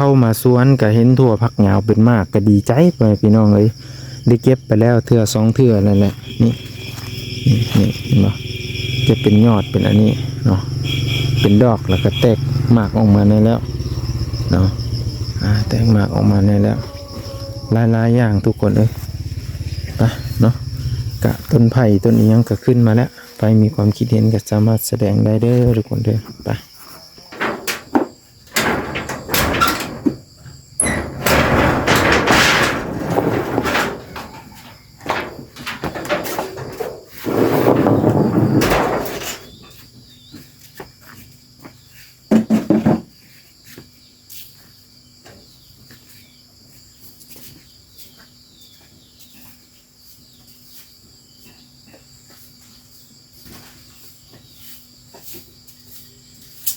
ເຂົ້າມາສວນກະເຫັນຖົ່ວຝັກຍາວເປັນໝາກ ກະດີໃຈ ພໍ່ແມ່ພີ່ນ້ອງເອີຍ. ໄດ້ເກັບໄປແລ້ວເທື່ອສອງເທື່ອນັ້ນແຫຼະ. ນີ້ ນີ້ ນີ້ ເຫັນບໍ່? ຈະເປັນຍອດເປັນອັນນີ້ເນາະ ເປັນດອກ ແລ້ວກະແຕກໝາກອອກມາແນ່ແລ້ວເນາະ. ອາ ແຕກໝາກອອກມາແນ່ແລ້ວ ຫຼາຍໆຢ່າງທຸກຄົນເອີຍ. ໄປເນາະ ກະຕົ້ນໄຜ່ຕົ້ນອີ່ຫຍັງກະຂຶ້ນມາແລ້ວ. ໃຜມີຄວາມຄິດເຫັນກະສາມາດສະແດງໄດ້ເດີທຸກຄົນເດີ. ໄປ. ໂ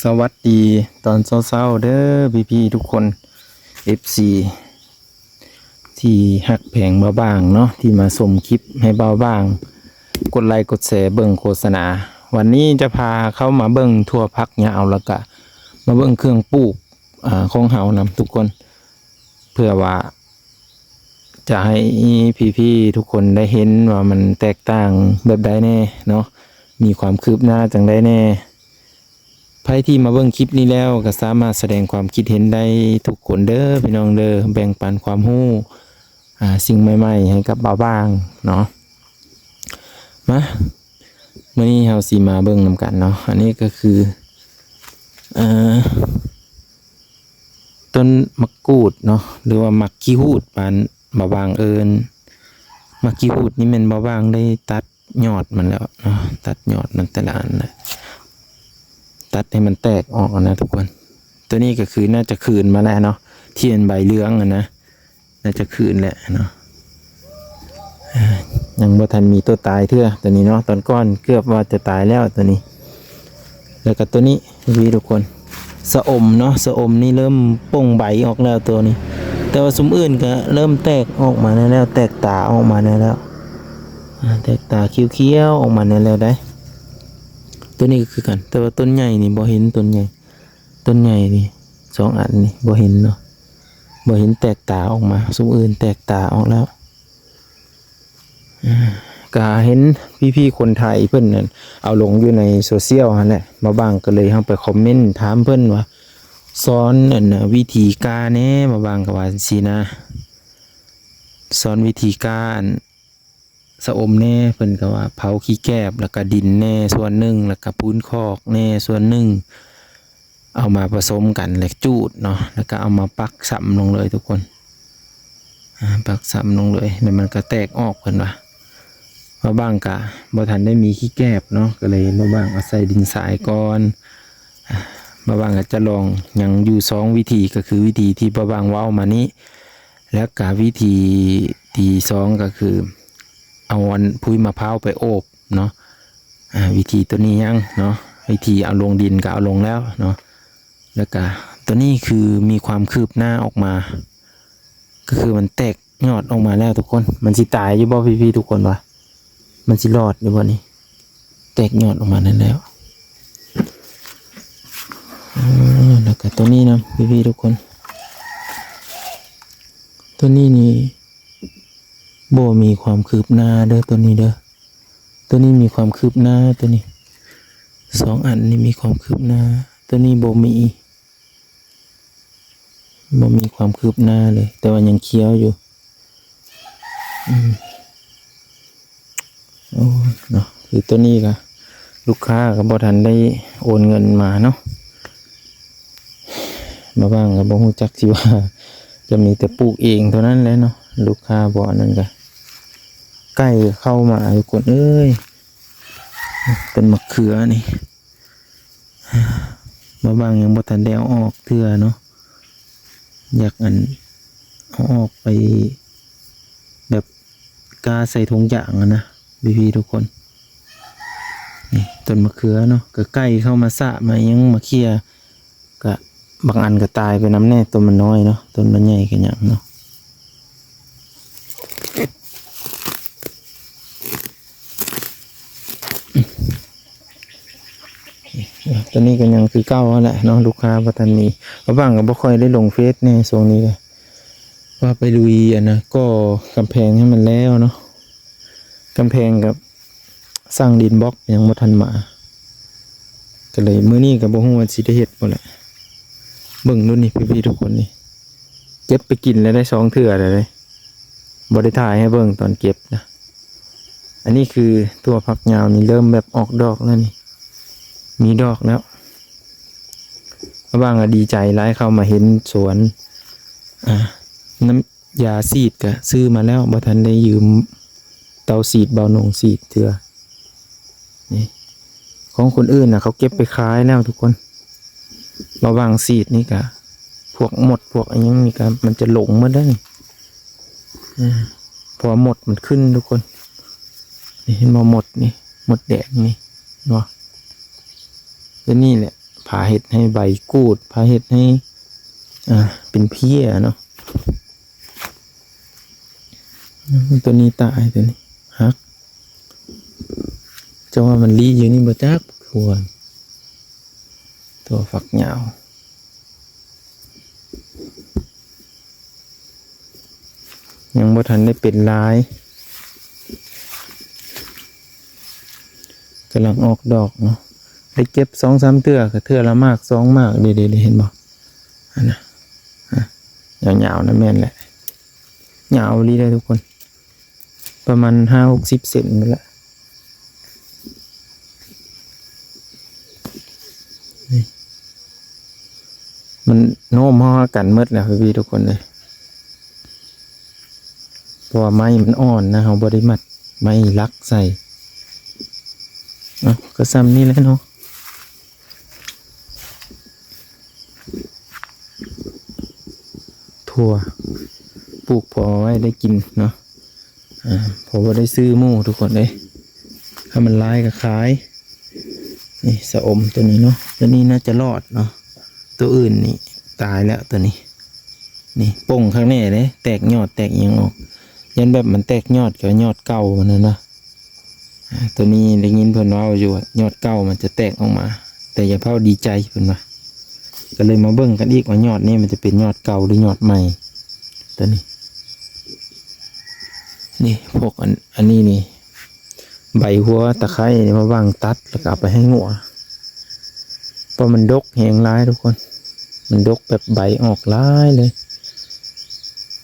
ສະຫວັດດີຕອນເຊົ້າໆເດີພີ່ໆທຸກຄົນ ເອັຟຊີ ທີ່ຮັກແພງບ່າວບາງເນາະ ທີ່ມາຊົມຄລິບໃຫ້ບ່າວບາງ ກົດໄລກົດແຊເບິ່ງໂຄສະນາ. ວັນນີ້ຈະພາເຂົ້າມາເບິ່ງຖົ່ວຝັກຍາວ ແລ້ວກະມາເບິ່ງເຄື່ອງປູກ ອາ ຂອງເຮົານຳທຸກຄົນ ເພື່ອວ່າຈະໃຫ້ພີ່ໆທຸກຄົນໄດ້ເຫັນວ່າມັນແຕກຕ່າງແບບໃດແດ່ເນາະ ມີຄວາມຄືບໜ້າຈັ່ງໃດແດ່. ໃຜທີ່ມາເບິ່ງຄລິບນີ້ແລ້ວກໍສາມາດສະແດງຄວາມຄິດເຫັນໄດ້ທຸກຄົນເດີພີ່ນ້ອງເດີ ແບ່ງປັນຄວາມຮູ້ ອາ ສິ່ງໃໝ່ໆໃຫ້ກັບບ່າວບາງເນາະ. ມາ ມື້ນີ້ເຮົາຊິມາເບິ່ງນຳກັນເນາະ ອັນນີ້ກໍຄື ເອີ ຕົ້ນໝາກກູດເນາະ ຫຼືວ່າໝາກຂີ້ຫູດ ບ້ານບ່າວບາງເອີ້ນ. ໝາກຂີ້ຫູດນີ້ແມ່ນບ່າວບາງໄດ້ຕັດຍອດມັນແລ້ວເນາະ ຕັດຍອດມັນແຕ່ລະອັນນະ ຕັດໃຫ້ມັນແຕກອອກນະທຸກຄົນ. ໂຕນີ້ກໍຄືໜ້າຈະຄືນມາແລ້ວເນາະ ທີ່ເປັນໃບເຫຼືອງຫັ້ນນະ ໜ້າຈະຄືນແຫຼະເນາະ. ອາ ຍັງບໍ່ທັນມີໂຕຕາຍເທື່ອໂຕນີ້ເນາະ ຕອນກ່ອນເກືອບວ່າຈະຕາຍແລ້ວໂຕນີ້. ແລ້ວກໍໂຕນີ້ພີ່ໆທຸກຄົນ ຊະອົມເນາະ ຊະອົມນີ້ເລີ່ມປົ່ງໃບອອກແລ້ວໂຕນີ້ ແຕ່ວ່າຊຸມອື່ນກໍເລີ່ມແຕກອອກມາແນ່ແລ້ວ ແຕກຕາອອກມາແນ່ແລ້ວ ອາ ແຕກຕາຂຽວໆອອກມາແນ່ແລ້ວໄດ໋. ໂຕນີ້ກໍຄືກັນ ແຕ່ວ່າຕົ້ນໃຫຍ່ນີ້ບໍ່ເຫັນ ຕົ້ນໃຫຍ່ ຕົ້ນໃຫຍ່ນີ້ ສອງອັນນີ້ບໍ່ເຫັນເນາະ ບໍ່ເຫັນແຕກຕາອອກມາ ຊຸມອື່ນແຕກຕາອອກແລ້ວ. ກະເຫັນພີ່ໆຄົນໄທເພິ່ນນັ້ນເອົາລົງຢູ່ໃນໂຊຊຽວຫັ້ນແຫຼະ ບ່າວບາງກໍເລີຍເຂົ້າໄປຄອມເມັນຖາມເພິ່ນວ່າ ສອນອັນ ວິທີກ້າແດ່ ບ່າວບາງກໍວ່າຊີ້ນະ ສອນວິທີກ້າອັນ ຊະອົມແດ່ ເພິ່ນກໍວ່າເຜົາຂີ້ແກບ ແລ້ວກໍດິນແດ່ສ່ວນໜຶ່ງ ແລ້ວກໍປູນຄອກແດ່ສ່ວນໜຶ່ງ ເອົາມາປະສົມກັນ ແລ້ວຈູດເນາະ ແລ້ວກໍເອົາມາປັກຊ້ຳລົງເລີຍທຸກຄົນ ອາ ປັກຊ້ຳລົງເລີຍ ແລ້ວມັນກໍແຕກອອກ ເພິ່ນວ່າ. ບ່າວບາງກະບໍ່ທັນໄດ້ມີຂີ້ແກບເນາະ ກໍເລີຍບ່າວບາງອາໄສດິນຊາຍກ່ອນ. ອາ ບ່າວບາງກໍຈະລອງ ຍັງຢູ່ສອງວິທີ ກໍຄືວິທີທີ່ບ່າວບາງເວົ້າມານີ້ ແລ້ວກະວິທີທີສອງກໍຄືເອົາອັນ ຜຸຍມະພ້າວໄປໂອບເນາະ. ອາ ວິທີໂຕນີ້ຍັງເນາະ ວິທີເອົາລົງດິນກໍເອົາລົງແລ້ວເນາະ ແລ້ວກະໂຕນີ້ຄືມີຄວາມຄືບໜ້າອອກມາ ກໍຄືມັນແຕກຍອດອອກມາແລ້ວທຸກຄົນ. ມັນຊິຕາຍຢູ່ບໍ່ພີ່ໆທຸກຄົນວະ? ມັນຊິລອດຢູ່ບໍ່ນີ້? ແຕກຍອດອອກມານັ້ນແລ້ວ. ເອີ ແລ້ວກໍໂຕນີ້ນຳພີ່ໆທຸກຄົນ ໂຕນີ້ນີ້ບໍ່ມີຄວາມຄືບໜ້າເດີ ໂຕນີ້ເດີ ໂຕນີ້ມີຄວາມຄືບໜ້າ ໂຕນີ້ ສອງອັນນີ້ມີຄວາມຄືບໜ້າ ໂຕນີ້ບໍ່ມີ ບໍ່ມີຄວາມຄືບໜ້າເລີຍ ແຕ່ວ່າຍັງຂຽວຢູ່. ອືມ ໂອ້ຍເນາະ ຄືໂຕນີ້ກະລູກຄ້າກໍບໍ່ທັນໄດ້ໂອນເງິນມາເນາະ ບ່າວບາງກໍບໍ່ຮູ້ຈັກຊິວ່າ ຈະມີແຕ່ປູກເອງເທົ່ານັ້ນແຫຼະເນາະ ລູກຄ້າບໍ່ອັນນັ້ນກະ ໄກ່ເຂົ້າມາທຸກຄົນເອີຍ. ຕົ້ນມະເຂືອນີ້ ບ່າວບາງຍັງບໍ່ທັນໄດ້ເອົາອອກເທື່ອເນາະ ຢາກອັນ ເອົາອອກໄປແບບກ້າໃສ່ຖົງຢາງຫັ້ນນະ ພີ່ໆທຸກຄົນ. ນີ້ຕົ້ນມະເຂືອເນາະ ກໍໄກ່ເຂົ້າມາສະມາຫຍັງມາເຄຍ ກະບາງອັນກໍຕາຍໄປນຳແດ່ ຕົ້ນມັນນ້ອຍເນາະ ຕົ້ນມັນໃຫຍ່ກໍຫຍັງເນາະ. ໂຕນີ້ກໍຍັງຄືເກົ່າຫັ້ນແຫຼະເນາະ ລູກຄ້າບໍ່ທັນມີ. ບ່າວບາງກໍບໍ່ຄ່ອຍໄດ້ລົງເຟສແດ່ຊ່ວງນີ້ເດ ວ່າໄປລຸຍອັນນະ ກໍ່ກຳແພງໃຫ້ມັນແລ້ວເນາະ ກຳແພງກັບ ສ້າງດິນບລັອກຍັງບໍ່ທັນມາ ກໍເລີຍມື້ນີ້ກໍບໍ່ຮູ້ວ່າຊິໄດ້ເຮັດບໍ່ແຫຼະ. ເບິ່ງດູນີ້ພີ່ໆທຸກຄົນນີ້ ເກັບໄປກິນແລ້ວໄດ້ສອງເທື່ອແລ້ວເດ້ ບໍ່ໄດ້ຖ່າຍໃຫ້ເບິ່ງຕອນເກັບນະ. ອັນນີ້ຄືຖົ່ວຝັກຍາວນີ້ເລີ່ມແບບອອກດອກແລ້ວນີ້ ມີດອກແລ້ວ. ບ່າວບາງກໍດີໃຈຫຼາຍ ເຂົ້າມາເຫັນສວນ ອາ ນ້ຳ ຢາສີດກະຊື້ມາແລ້ວ ບໍ່ທັນໄດ້ຢືມເຕົ່າສີດບ່າວນົງສີດເທື່ອ. ນີ້ ຂອງຄົນອື່ນນະ ເຂົາເກັບໄປຂາຍແລ້ວທຸກຄົນ. ບ່າວບາງສີດນີ້ກະ ພວກມົດພວກອີ່ຫຍັງນີ້ກະ ມັນຈະຫຼົງໝົດເດ້ນີ້ ເພາະວ່າມົດມັນຂຶ້ນທຸກຄົນ. ນີ້ເຫັນບໍ່ ມົດນີ້ ມົດແດງນີ້ ເຫັນບໍ່? ຕົວນີ້ແຫຼະ ພາເຮັດໃຫ້ໃບກູດ ພາເຮັດໃຫ້ ອ່າ ເປັນເພຍເນາະ. ໂອ້ ຕົວນີ້ຕາຍ ຕົວນີ້ຫັກ. ເຈົ້າວ່າມັນລີ້ຢູ່ນີ້ບໍ່ຈັກ ຖົ່ວ ຖົ່ວຝັກຍາວ ຍັງບໍ່ທັນໄດ້ເປັນລາຍ ກຳລັງອອກດອກເນາະ. ໄດ້ເກັບສອງສາມເທື່ອ ກໍເທື່ອລະໝາກສອງໝາກ. ເດ້ໆໆ ເຫັນບໍ່? ອັນນະ ຍາວໆ ນະ ແມ່ນແຫຼະ ຍາວອີ່ຫຼີເດ້ທຸກຄົນ ປະມານຫ້າຫົກສິບເຊັນພຸ້ນລະ. ນີ້ ມັນໂນ້ມເຮົາຫາກັນໝົດແລ້ວພີ່ໆ ທຸກຄົນເອີຍ ເພາະວ່າໄມ້ມັນອ່ອນນະ ເຮົາບໍ່ໄດ້ມັດໄມ້ຫຼັກໃສ່. ເອົາ ກໍສ່ຳນີ້ແຫຼະເນາະ. ຖົ່ວ ປູກພໍໄວ້ໄດ້ກິນເນາະ ອ່າ ເພາະບໍ່ໄດ້ຊື້ໝູ່ທຸກຄົນເອີຍ ຖ້າມັນຫຼາຍກໍຂາຍ. ນີ້ຊະອົມຕົວນີ້ເນາະ ຕົວນີ້ໜ້າຈະລອດເນາະ ຕົວອື່ນນີ້ຕາຍແລ້ວ ຕົວນີ້ ນີ້ປົ່ງຄັກແນ່ເດ້ ແຕກຍອດແຕກຫຍັງອອກ ຢ້ານແບບມັນແຕກຍອດ ກໍຍອດເກົ່າຫັ້ນນະ. ອ່າ ຕົວນີ້ໄດ້ຍິນເພິ່ນເວົ້າຢູ່ວ່າຍອດເກົ່າມັນຈະແຕກອອກມາ ແຕ່ຢ່າຟ້າວດີໃຈເພິ່ນວ່າ. ກໍເລີຍມາເບິ່ງກັນອີກວ່າຍອດນີ້ມັນຈະເປັນຍອດເກົ່າ ຫຼື ຍອດໃໝ່ ຕົວນີ້. ນີ້ພວກອັນ ອັນນີ້ນີ້ ໃບຫົວຕະໄຄນີ້ມາຫວ່າງຕັດ ແລ້ວກໍເອົາໄປໃຫ້ງົວ ເພາະມັນດົກແຮງຫຼາຍທຸກຄົນ ມັນດົກແບບໃບອອກຫຼາຍເລີຍ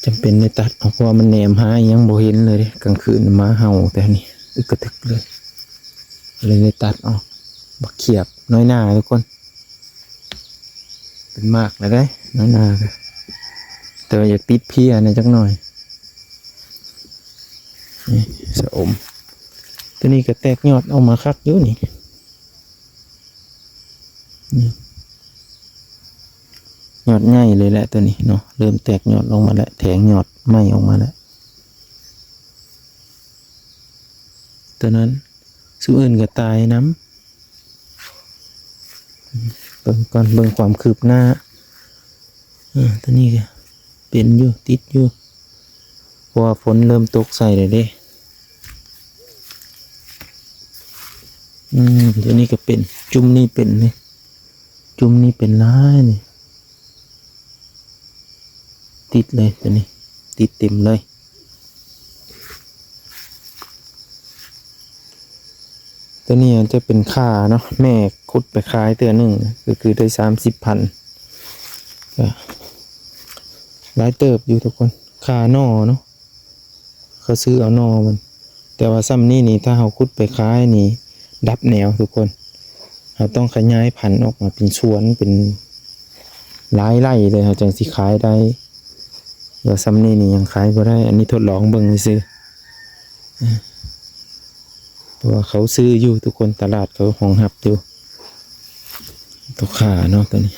ຈຳເປັນໄດ້ຕັດອອກ ເພາະວ່າມັນແນມຫາອີ່ຫຍັງບໍ່ເຫັນເລີຍເດ້ ກາງຄືນໝາເຫົ່າແຕ່ນີ້ ອຶກກະທຶກເລີຍ ເລີຍໄດ້ຕັດອອກ. ບັກຂຽບນ້ອຍໜ້າທຸກຄົນ ເປັນໝາກແລ້ວເດ້ ນ້ອຍໜ້າ ແຕ່ວ່າຢາກຕິດເພຍແດ່ຈັກໜ່ອຍ. ນີ້ຊະອົມ ຕົວນີ້ກໍແຕກຍອດອອກມາຄັກຢູ່ນີ້ ນີ້ ຍອດໃຫຍ່ເລີຍແຫຼະຕົວນີ້ເນາະ ເລີ່ມແຕກຍອດອອກມາແລ້ວ ແທງຍອດໃໝ່ອອກມາແລ້ວ ຕົວນັ້ນ ຊຸມອື່ນກໍຕາຍນຳ. ເບິ່ງກ່ອນ ເບິ່ງຄວາມຄືບໜ້າ. ເອີ ຕົວນີ້ກໍເປັນຢູ່ ຕິດຢູ່ ເພາະວ່າຝົນເລີ່ມຕົກໃສ່ແລ້ວເດ້. ອືມ ຕົວນີ້ກໍເປັນ ຈຸ່ມນີ້ເປັນນີ້ ຈຸ່ມນີ້ເປັນຫຼາຍນີ້ ຕິດເລີຍຕົວນີ້ ຕິດເຕັມເລີຍ. ຕົວນີ້ມັນຈະເປັນຂ່າເນາະ ແມ່ຂຸດໄປຂາຍເທື່ອໜຶ່ງ ກໍຄືໄດ້ສາມສິບພັນ ກໍຫຼາຍເຕີບຢູ່ທຸກຄົນ ຂ່າໜໍ່ເນາະ ເຂົາຊື້ເອົາໜໍ່ມັນ ແຕ່ວ່າຊ່ຳນີ້ນີ້ ຖ້າເຮົາຂຸດໄປຂາຍນີ້ ດັບແນວທຸກຄົນ ເຮົາຕ້ອງຂະຫຍາຍພັນອອກມາເປັນສວນ ເປັນຫຼາຍໄຮ່ເລີຍ ເຮົາຈັ່ງຊິຂາຍໄດ້. ແຕ່ວ່າຊ່ຳນີ້ນີ້ຍັງຂາຍບໍ່ໄດ້ ອັນນີ້ທົດລອງເບິ່ງຊື່ໆ ເພາະວ່າເຂົາຊື້ຢູ່ທຸກຄົນ ຕະຫຼາດເຂົາຮອງຮັບຢູ່ ຕົວຂ່າເນາະ ຕົວນີ້.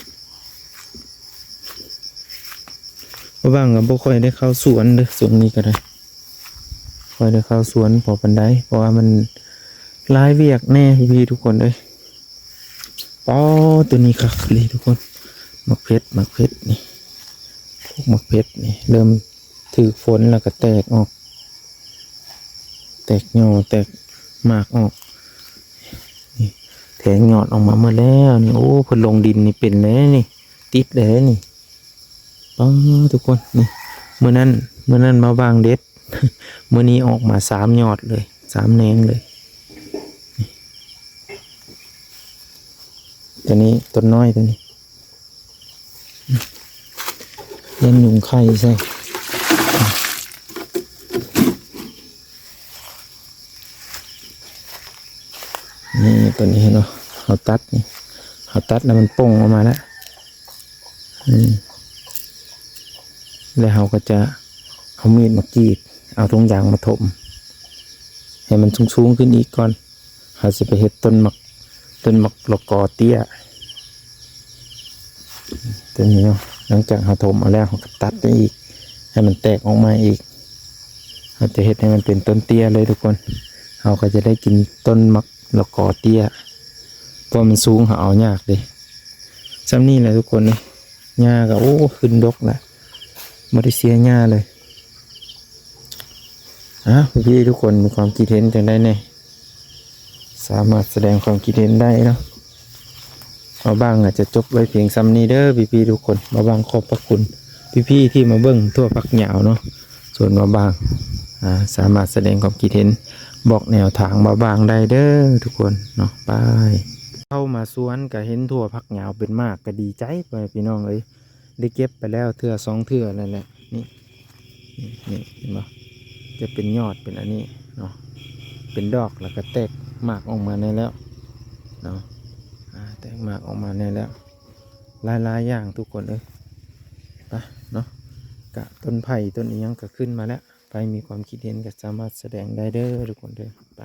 ເພາະວ່າກໍບໍ່ຄ່ອຍໄດ້ເຂົ້າສວນເດີ ຊ່ວງນີ້ກໍໄດ້ ຄ່ອຍໄດ້ເຂົ້າສວນພໍປານໃດ ເພາະວ່າມັນຫຼາຍວຽກແດ່ພີ່ໆ ທຸກຄົນເອີຍ. ປໍ ຕົວນີ້ຄັກອີ່ຫຼີທຸກຄົນ ໝາກເຜັດ ໝາກເຜັດນີ້ ພວກໝາກເຜັດນີ້ເລີ່ມຖືກຝົນແລ້ວກໍແຕກອອກ ແຕກໜໍ່ ແຕກໝາກອອກ ນີ້ ແທງຍອດອອກມາໝົດແລ້ວນີ້. ໂອ້ ເພິ່ນລົງດິນນີ້ເປັນແລ້ວນີ້ ຕິດແລ້ວນີ້. ປ້າ ທຸກຄົນ ນີ້ ມື້ນັ້ນ ມື້ນັ້ນມາຫວ່າງເດັດ ມື້ນີ້ອອກມາສາມຍອດເລີຍ ສາມແໜງເລີຍ. ນີ້ ຕົວນີ້ ຕົ້ນນ້ອຍຕົວນີ້ ຢ້ານຍຸງໄຂ່ໃສ່. ນີ້ ຕົວນີ້ເຫັນບໍ່ ເຮົາຕັດນີ້ ເຮົາຕັດແລ້ວມັນປົ່ງອອກມາແລ້ວ ອືມ ແລ້ວເຮົາກໍຈະເອົາມີດມາກຣີດ ເອົາຖົງຢາງມາຖົມໃຫ້ມັນສູງໆຂຶ້ນອີກກ່ອນ ເຮົາຊິໄປເຮັດຕົ້ນໝາກ ຕົ້ນໝາກລະກອເຕ້ຍ ຕົວນີ້ເນາະ. ຫຼັງຈາກເຮົາຖົມເອົາແລ້ວ ເຮົາກໍຕັດໄປອີກ ໃຫ້ມັນແຕກອອກມາອີກ ເຮົາຈະເຮັດໃຫ້ມັນເປັນຕົ້ນເຕ້ຍເລີຍທຸກຄົນ. ເຮົາກໍຈະໄດ້ກິນຕົ້ນໝາກລະກອເຕ້ຍ ເພາະມັນສູງ ເຮົາເອົາຍາກເດ້. ຊ່ຳນີ້ແຫຼະທຸກຄົນເອີຍ. ຫຍ້າກໍ ໂອ້ ຂຶ້ນດົກລະ ບໍ່ໄດ້ເສຍຫຍ້າເລີຍ. ອ້າວ ພີ່ໆ ທຸກຄົນມີຄວາມຄິດເຫັນຈັ່ງໃດແດ່? ສາມາດສະແດງຄວາມຄິດເຫັນໄດ້ເນາະ. ບ່າວບາງອາດຈະຈົບໄວ້ພຽງຊ່ຳນີ້ເດີພີ່ໆ ທຸກຄົນ. ບ່າວບາງຂອບພະຄຸນພີ່ໆ ທີ່ມາເບິ່ງຖົ່ວຜັກຫຍ້າວເນາະ. ສ່ວນບ່າວບາງ ອາ ສາມາດສະແດງຄວາມຄິດເຫັນ ບອກແນວທາງບ່າວບາງໄດ້ເດີທຸກຄົນເນາະ. ໄປ ເຂົ້າມາສວນກະເຫັນຖົ່ວຜັກຫຍ້າວເປັນໝາກ ກະດີໃຈ ພໍ່ແມ່ພີ່ນ້ອງເອີຍ. ໄດ້ເກັບໄປແລ້ວເທື່ອສອງເທື່ອແລ້ວແຫຼະ. ນີ້ ນີ້ ນີ້ ເຫັນບໍ່? ຈະເປັນຍອດເປັນອັນນີ້ເນາະ ເປັນດອກແລ້ວກໍແຕກໝາກອອກມາແນ່ແລ້ວເນາະ. ອາ ແຕກໝາກອອກມາແນ່ແລ້ວ ຫຼາຍໆຢ່າງທຸກຄົນເອີຍ. ໄປເນາະ ກະຕົ້ນໄຜ່ຕົ້ນອີ່ຫຍັງກໍຂຶ້ນມາແລ້ວ. ໃຜມີຄວາມຄິດເຫັນກໍສາມາດສະແດງໄດ້ເດີທຸກຄົນເດີ. ໄປ